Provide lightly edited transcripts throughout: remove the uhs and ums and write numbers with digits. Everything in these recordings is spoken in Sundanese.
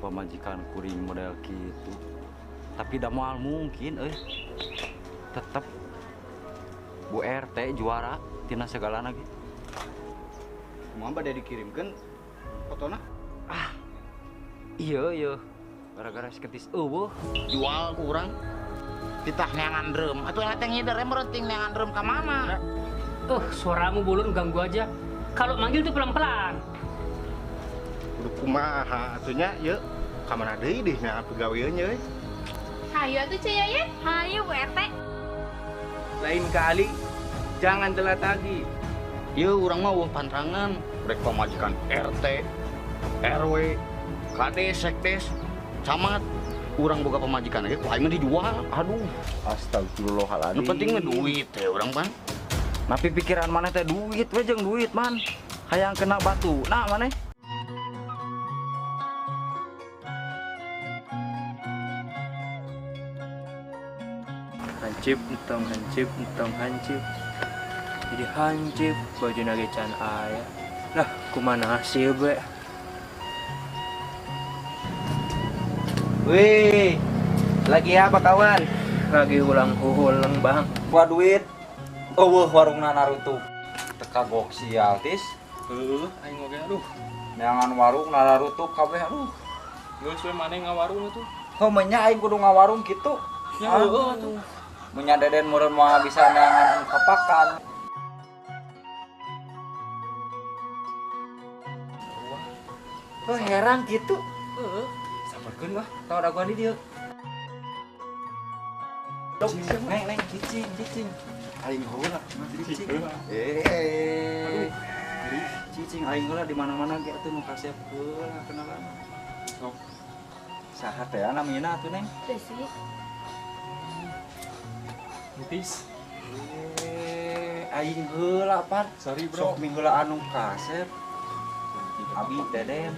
pamajikan kuring model kitu. Tapi da moal mungkin euy. Tetep Bu RT juara tina segalana ge. Kumaha bade dikirimkeun fotona? Ah. Iya iya. Gara-gara si ketis eueuh jual ku urang. Titah neangan drum. Atuh eta teh ngider merenting neangan drum ka mana? Suaramu bulun ganggu aja. Kalau manggil tuh pelan-pelan. Kudu kumaha atuh nya ieu? Ka mana deui deh nya pegawean nya euy. Hayu atuh Ceu Yoyo. Hayu Bu RT. Lain kali jangan telat lagi. Ieu urang mah eueuh pantrangan, rek pamajikan RT, RW, Kades, Sekdes, camat. Urang boga pamajikan ge ku aing mah dijual. Aduh, astagfirullahaladzim. Nu penting mah duit teh urang pan. Tapi pikiran maneh teh duit we jeung duit man. Hayang kena batu. Nah maneh. Hancip entong hancip entong hancip. Jadi hancip baju nage can aya. Lah kumaha sih be? Wih, lagi apa kawan? Lagi ulang huhulang bang. Wah duit, eueuh warungna narutup. Teka gok sial tis. Heuh, aing oge aduh. Neangan warung narutup kabeh aduh. Geus we maneh ngawarung atuh. Heuh menya aing kudu ngawarung kitu. Ya heueuh atuh. Menya deden meureun moal bisa neangan kapakan. Heuh herang kitu. Heueuh. Sabarkeun wah, tau dagoan di dieu. Neng, neng, cicing, cicing. Aing heula, cicing. Eh. Cicing aing heula di mana-mana ge atuh nu kasep heula kenalan. Sok. Saha teh namina atuh, Neng? Desi. Mutis. Eh, aing heula pan. Sorry, bro. Sok minggu heula anu kasep. Abi Deden.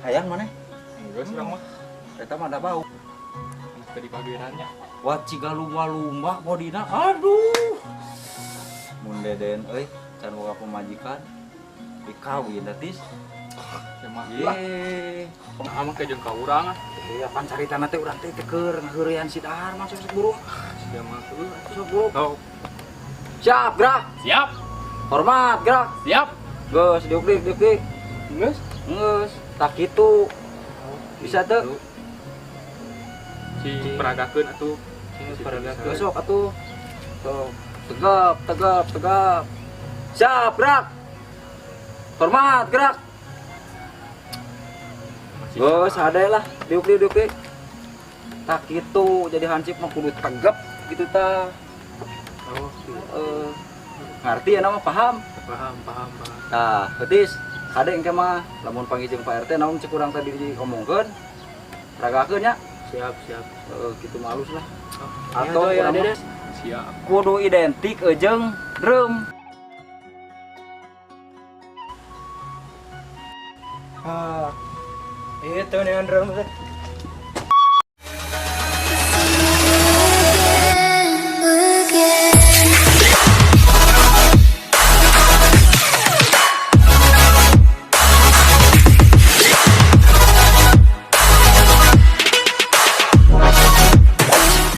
Hayang maneh? Geus urang mah. Eta mah da bau. Tadi pagirannya. Wah ciga lumba-lumba bodina. Aduh. Mun Deden euy can boga pamajikan dikawin tis. Ye. Kumaha mah jeung ka urang ah. Iya pan caritana teh urang teh keur ngaheureuyan si Dahar masuk sok buru. Sia mah heueuh sok buru. Sok. Siap, gerak. Siap. Hormat, gerak. Siap. Geus diuklik, diuklik. Geus. Geus. Tak gitu. Bisa tuh. Si peragakeun atuh. Si peragakeun. Sok atuh. Tuh. Tegap, tegap, tegap. Siap, gerak. Hormat, gerak. Geus hade lah, diuklik, diuklik. Tak gitu, jadi hansip mah kudu tegap gitu tah. Oh, gitu. Ngerti ya nama paham? Paham, paham, paham. Tah, betis. Hade engke mah lamun panggil jeung Pak RT naon cek urang tadi diomongkeun. Ragakeun nya. Siap, siap. Gitu malus lah. Oh, atau ya, urang mah siap. Kudu identik jeung drum. Ah. Itu neon drum teh.